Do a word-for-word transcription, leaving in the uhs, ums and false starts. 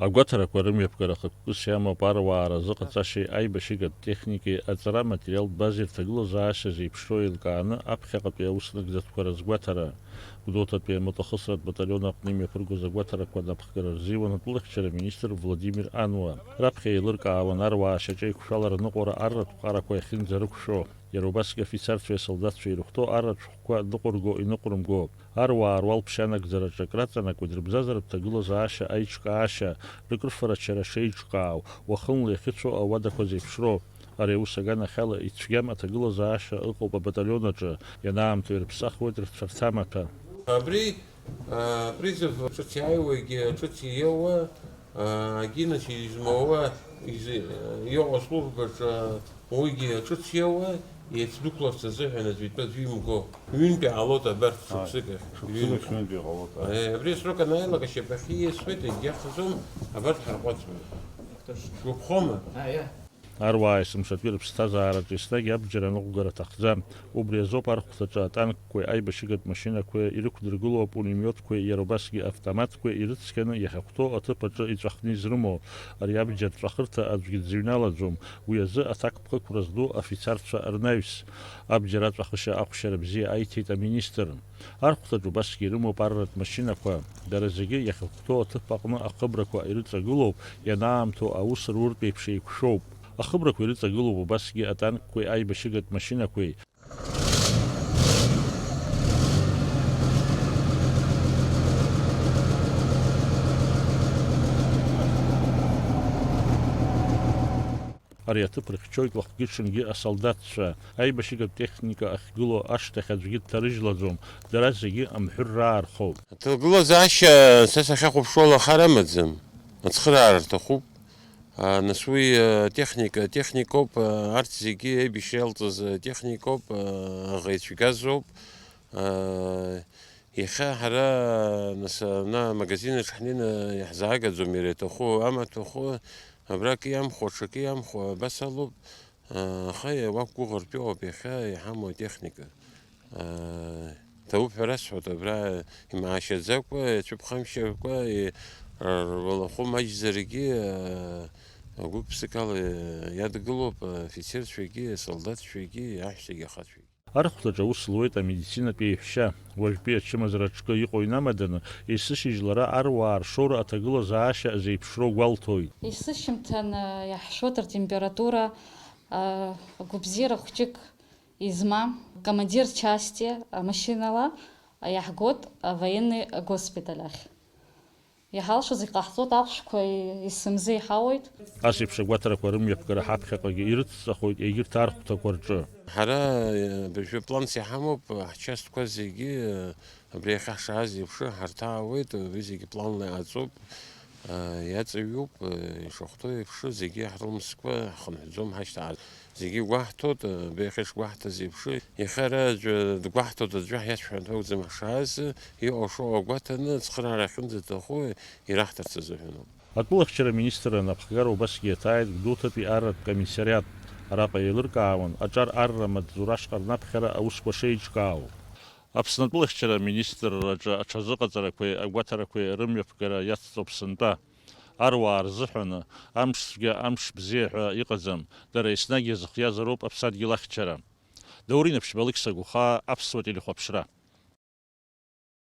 Агәаҭарақәа рымҩаԥгара хықәкыс иамоуп аруаа разыҟаҵашьеи аибашьыгатә техникеи аҵара аматериалтә базеи рҭагылазаашьа зеиԥшроу еилкааны аԥхьаҟатәи аус нагӡатәқәа рызгәаҭара. Гәдоуҭатәи амотохысратә баталион аҟны имҩаԥыргоз агәаҭарақәа анапхгара рзиуан атәылахьчара министр Владимир Ануа. Раԥхьа еилыркаауан аруаа шьаҿеиқәшәала рныҟәара арратә ҟарақәа иахьынӡарықәшәо. Иара убасгьы афицарцәеи асолдаҭцәеи ирыхәҭоу арратә шәҟәқәа ныҟәырго-иныҟәрымго, аруаа руалԥшьа анагӡараҿы акраҵанакуеит рыбзазаратә ҭагылазаашьа аиҿкаашьа, рыкрыфарачара шеиҿкаау, уахынла иахьыцәоу ауадақәа зеиԥшроу. Ари аус аганахьала ицәгьам аҭагылазаашьа ыҟоуп абаталион аҿы, ианаамҭоу ирыԥсахуеит рцәарҭамаҭәа. Абри, а, призыв ҿыц иааиуагьы ҿыц ииауа, а, агинаци измоуа изы, иҟоу аслужбаҿы уигьы ҿыц ииауа, еицдәықәларц азыҳәан аӡәы итәы аӡәы имго. Ҩынтә иҟалоит абарҭ Ааи, шықәсык ахь. Шықәсык ахь ҩынтә иҟалоит, ааи. Е, абри асрок анааилак ашьапахьы ииасуеит, егьагьы ахьӡом, абарҭ ҳарҟәаҵуеит. Шәгәаԥхома? Аруаа есымшатәи рыԥсҭазаараҿы еснагь абџьар аныҟәгара аҭахӡам. Убри азоуп архәҭаҿы атанкқәеи аибашьыгатә машьынақәеи ирықәдыргылоу апулемиотқәеи иара убасгьы автоматқәеи ирыцқьаны иахьахәҭоу аҭыԥ аҿы иҵәахны изрымоу. Ари абџьар ҵәахырҭа аӡәгьы дзыҩналаӡом. Уи азы аҭакԥхықә разду афицарцәа рнаҩс. Абџьар аҵәахышьа ахәшьара бзиа аиҭеит аминистр. Архәҭаҿ убасгьы ирымоуп арратә машьынақәа. Дара зегьы иахьахәҭоу аҭыԥ аҟны ахыбрақәа ирыҵагылоуп, ианаамҭоу аус руртә еиԥш еиқәшәоуп. Ахыбрақәа ирыҵагылоуп убасгьы атанкқәеи аибашьыгатә машьынақәеи. Ари аҭыԥ рыхьчоит уахгьы-ҽынгьы асолдаҭцәа. Аибашьыгатә техника ахьгылоу ашҭахь аӡәгьы дҭарыжьлаӡом, дара зегьы амҳәыр раархоуп. Аҭагылазаашьа са сахьахәаԥшуала хар амаӡам. Ацхыраара рҭахуп. А, нас уи, а, техника, техникоуп, а, арҭ зегьы еибашьра иалҵыз, а, техникоуп, а, аӷа ицәгьазоуп. А, иахьа ҳара, нас, ана амагазин аҿы ҳнеины иаҳзаагаӡом, иара иаҭаху амаҭәахәы, абрак иамхәа, аҽакы иамхәа, абас алоуп. А, аха уақәгәыӷыртә иҟоуп иахьа иҳамоу атехника. Ҭабуп ҳәа расҳәоит, абра имаашьаӡакәа, ицәыԥхамшьакәа, и-, рылахәы маҷзаргьы, гәык-ԥсыкала иадгылоуп афицерцәагьы, асолдаҭцәагьы, аҳәсагьы ахацәагьы. Архәҭаҿ аус луеит амедицинатә еиҳәшьа. Уажәтәи ачымазара аҿкы иҟоу инамаданы, есышьыжь лара аруаа ршоура аҭагылазаашьа зеиԥшроу гәалҭоит. Есышьыжьымҭан иаҳшоит ртемпература, гәабзиара хәҷык измам командир части амашьынала иаҳгоит авоенный госпиталь ахь. Иҳалшо зегь ҟаҳҵоит, ахәшәқәа есымза иҳауеит. Ас еиԥш агәаҭарақәа рымҩаԥгара ҳаԥхьаҟагьы ирыцҵахоит егьырҭ архәҭақәа рҿы. Ҳара, э, абыржәы планс иҳамоуп, ҳчастқәа зегьы, э, абри иахьа ҳшааз еиԥш ҳарҭаауеит, уи зегьы планла иҟаҵоуп, э, иаҵаҩуп, э, ишахәҭоу еиԥш зегьы ҳрылмсқәа ҳхынҳәӡом, ҳашьҭаҳ-, зегьы игәаҳҭоит, абри иахьа ишгәаҳҭаз еиԥш, иахьа ара аӡәы дгәаҳҭоит, аӡәы ҳиацәҳәартә акәӡам ҳшааз, иҟоу-шоу агәаҭаны, ацхыраара ахьынӡаҭаху ираҳҭарц азыҳәаноуп. Атәылахьчара аминистрра анапхгара убасгьы иаҭааит Гәдоуҭатәи арратә комиссариат. Араҟа еилыркаауан аҿар арра амаҵзура ашҟа рнаԥхьара аусқәа шеиҿкаау. Аԥсны атәылахьчара аминистрраҿы аҽазыҟаҵарақәеи агәаҭарақәеи рымҩаԥгара иацҵоуп сынтәа. Аруаа рзыҳәаны амш цәгьа, амш бзиа ҳәа иҟаӡам, дара еснагь иазыхиазароуп аԥсадгьыл ахьчара. Даур Инаԥшьба, Алықьса Гәхаа, Аԥсуа телехәаԥшра.